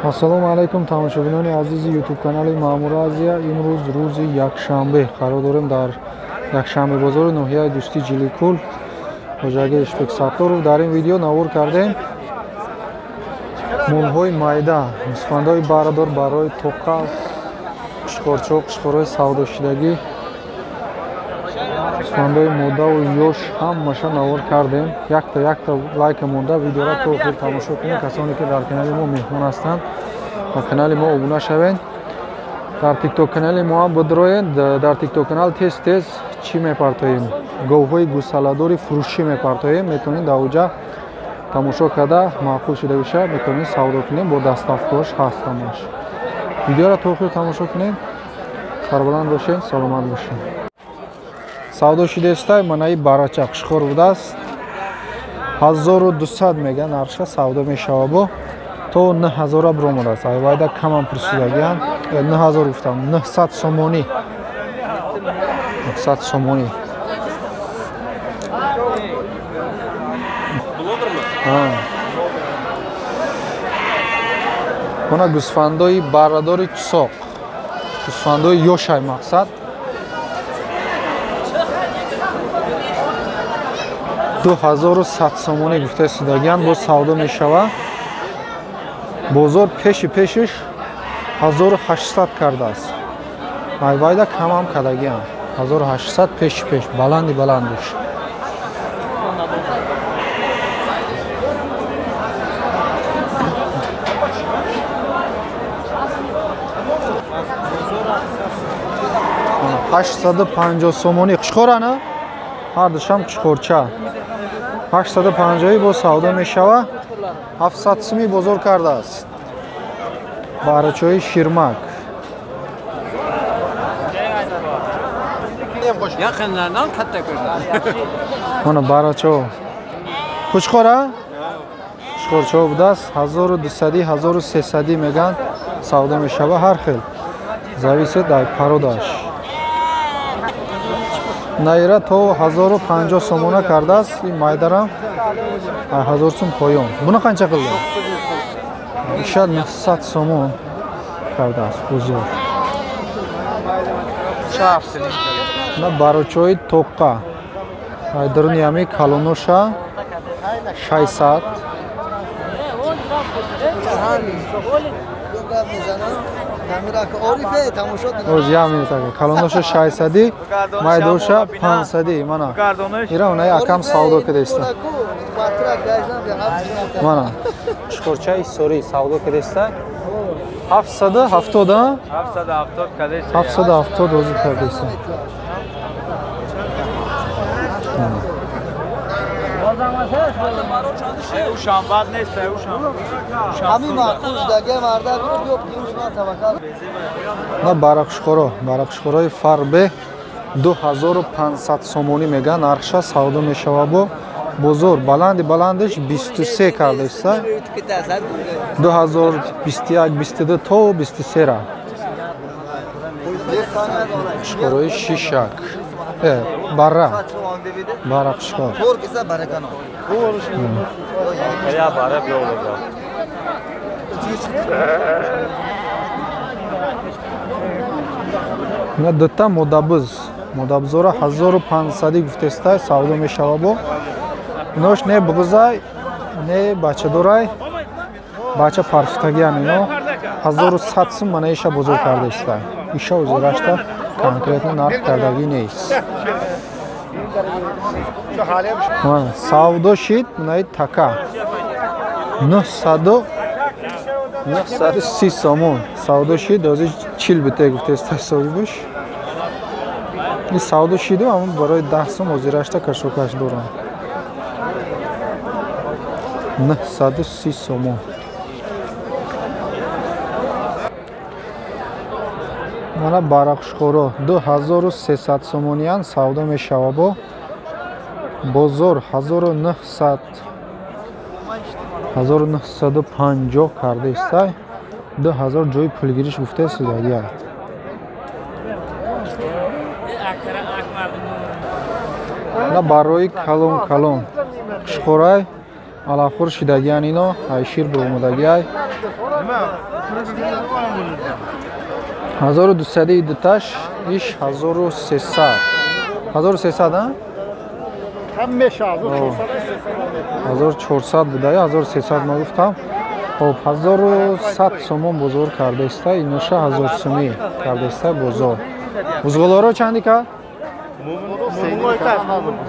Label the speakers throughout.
Speaker 1: Ассалому алайкум тамошобинони азизи YouTube канали Маъмур Азия. Имрӯз рӯзи якшанбе қарор дорем дар якшанбе бозори ноҳияи Дӯстӣ Ҷиликул, хоҷагии Ишбек Сатторов. Дар ин видео навор кардем молҳои майда, гӯсфандҳои барадор барои тоқа, қушқорчо, қушқорҳои савдошидагӣ, гӯсфандҳои модаву ёш ҳамаша навор кардем. Якта якта лайка монда видеора то охир тамошо кунед. Касоне ки дар канали мо меҳмон ҳастанд, ба канали мо обуна шавед. Дар тикток канали мо ҳам бидроед. Дар тикток канал тез тез чӣ мепартоем? Говҳои гӯсаладори фурӯшӣ мепартоем. Метавонед дар оҷа тамошо карда маъқул шуда боша, метавонед савдо кунед, бо доставкаош ҳаст ҳамаш. Видеоро то охир тамошо кунед. Сарбаланд бошед, саломат бошед. Савдо шудестай манаи барача қушқор будааст. 1200 мега нархша савдо мешава бо то 9000 биромадааст. Айвайда камам пурсидагиян. 9000 гуфтам, 900 сомонӣ. 900 сомонӣ. Мана гӯсфандои баррадори тусоқ. Гӯсфандои ёшай мақсад. 2100 сомонӣ гуфта истодагиян, боз савдо мешава. Бозор пеши пешиш 1800 кардааст. Айвайда камам кардагиян. 1800 пеши пеш, баланди баландиш. 850 сомонӣ қушқорана, ҳардушам қушқорча. 850 боз савдо мешава. 700 сумӣ бозор кардааст. Барачои ширмак. Мана барачо. Қушқора? Қушқорчао будааст. 1200, 1300 меган савдо мешава ҳар хел. Зависит ай пародаш. Найра то 1050 сомона кардааст. Ин майдарам 1000 сум поён. Буна қанча қилди? Иша 900 сомон кардааст бозор. На барочои тоққа. Айдаруни ҳами калоноша 600. Оз як минут ака. Калоноша 600, майдоша 500. Мана. Ира онаи акам савдо кардааст. Мана. Чуқурчаи сори савдо кардааст. 770,
Speaker 2: 770 кардааст.
Speaker 1: 770 озу кардааст. На барақшхоро, барақшхорои фарбе 2500 сомонӣ мега нархша савдо мешава бо бозор баланди баландиш 23 кардааст. 2021, 22 то 23 ра. Қушқорои шишак. Бара. Барақшхор. На дута модабуз. Модабузора 1500 гуфтестай савдо мешава бо. Инош не буғузай, не бачадорай. Бача парфтагиян ино. 1100 сум мана иша бозор кардаистай. Иша озирашта конкретно нарх кардагӣ нест. Савдо шид наи така. 930 сомон. Савдо шид, ози 40 бите гуфтестай соҳибаш. Ин савдо шиду аммо барои 10 сум озирашта кашокаш дорам. 930 сомон. Мана барақшхоро 2300 сомониян савдо мешава бо бозор 1900, 1950 кардаистай. 2000 ҷои пулгириш гуфтаист дагия. На барои калон калон қушқорай Алафхӯр шидагиян ино, ай шир буромадагиай. 1200 дуташ, иш 1300. 1300, а? 1400 буда, 1300 ма гуфтам. Хоб, 1100 сомон бозор кардаиста, иноша 1000 сомӣ кардаиста бозор. Бузғоларо чанди кард?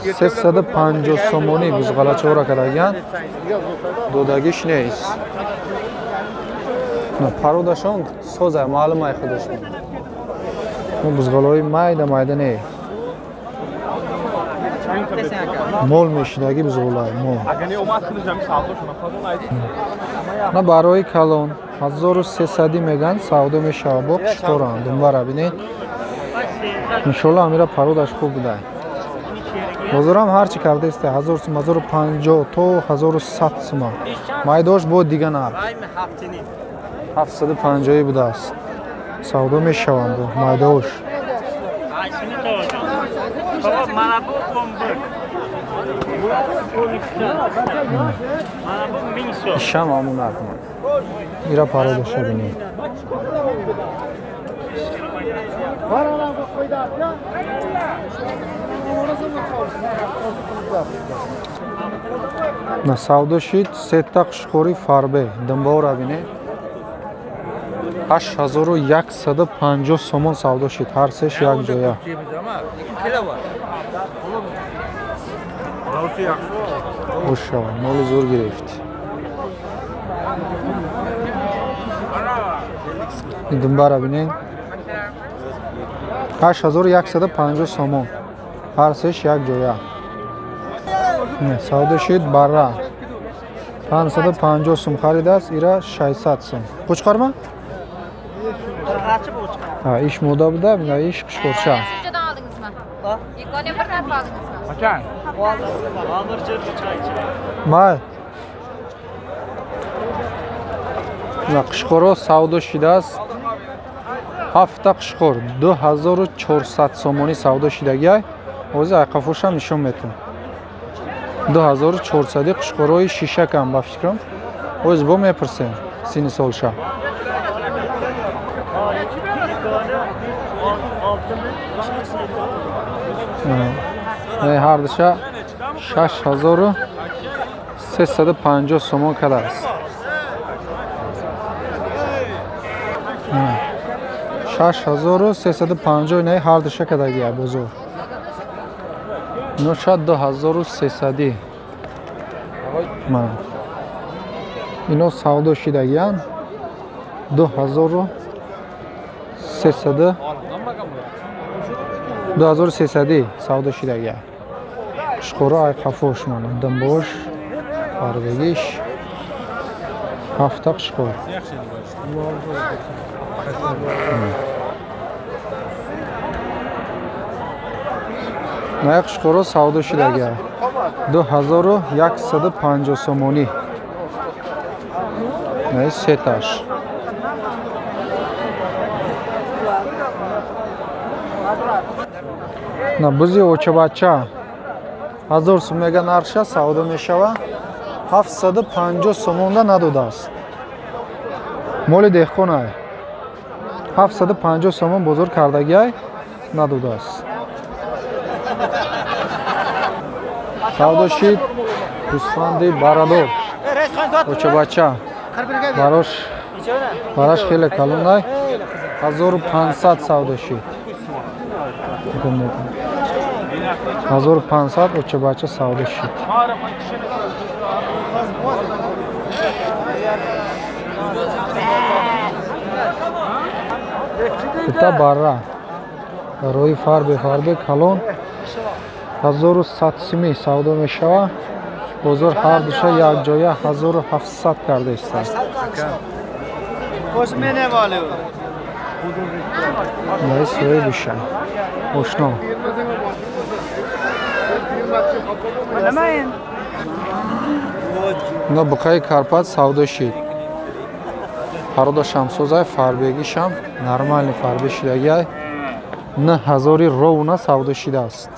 Speaker 1: 350 сомонӣ бузғалачаҳоро кардагиян. Додагиш нест. Пародашон соза, маълум ай худашон. Бузғалаҳои майда майда не. Мол мешидаги бузғолай, мол. На барои калон 1300 меган савдо мешавад, бо қишторан думбара бинед. Иншолло амира пародаш хуб буда. Бозорам ҳарчи кардаист 1000 сум, 1050 то 1100 сум. Майдош бо дига нарх. 750 будааст. Савдо мешаванд бо майдош. Ишам ҳамун нарх. Ира пародаша бинед. На савдо шид сета қушқори фарбе думбаора бинед. 8150 сомон савдо шид, ҳар сеш як ҷоя. Ошава, моли зур гирифт. Думбара бинед. 8150 сомон, ҳар сеш як ҷоя. Савдо шид барра 550 сум харидааст, ира 600 сум. Қучқарма? Иш мода буда, иш қушқорча. Май. Қушқоро савдо шидааст. Ҳафта қушқор 2400 сомонӣ савдо шидагиай. Ҳозир айқафошам нишон метавон. 2400 қушқорои шишакам ба фикрам. Ҳозир бо мепурсем синни солша. Ҳардуша 6350 сомон кардааст. 6350 не ҳардуша кардагия бозор. Иноша 2300. Ино савдо шидагиян 2300 2300 савдо шидагия. Қушқоро ай қафош мана думбош, фарбегиш, ҳафта қушқор. Ная қушқоро савдо шидагия 2150 сомонӣ. Най сеташ. На бузи очабача 1000 сум мега нархша савдо мешава, 750 сомонда надодааст. Моли деҳқонай 750 сомон бозор кардагиай надодааст. Савдо шид гӯсфанди барадор очабача, бараш хеле калонай, 1500 савдо шид. 1500 очабача савдо шид. Дута барра барои фарбе фарбе калон 1100 сими савдо мешава. Бозор ҳар душа якҷоя 1700 карда истад. Суи биша ошно. Ино буқаи Карпат савдо шид. Пародашам созай, фарбегишам нормальный фарбе шидагиай. 9000 ровна савдо шидааст.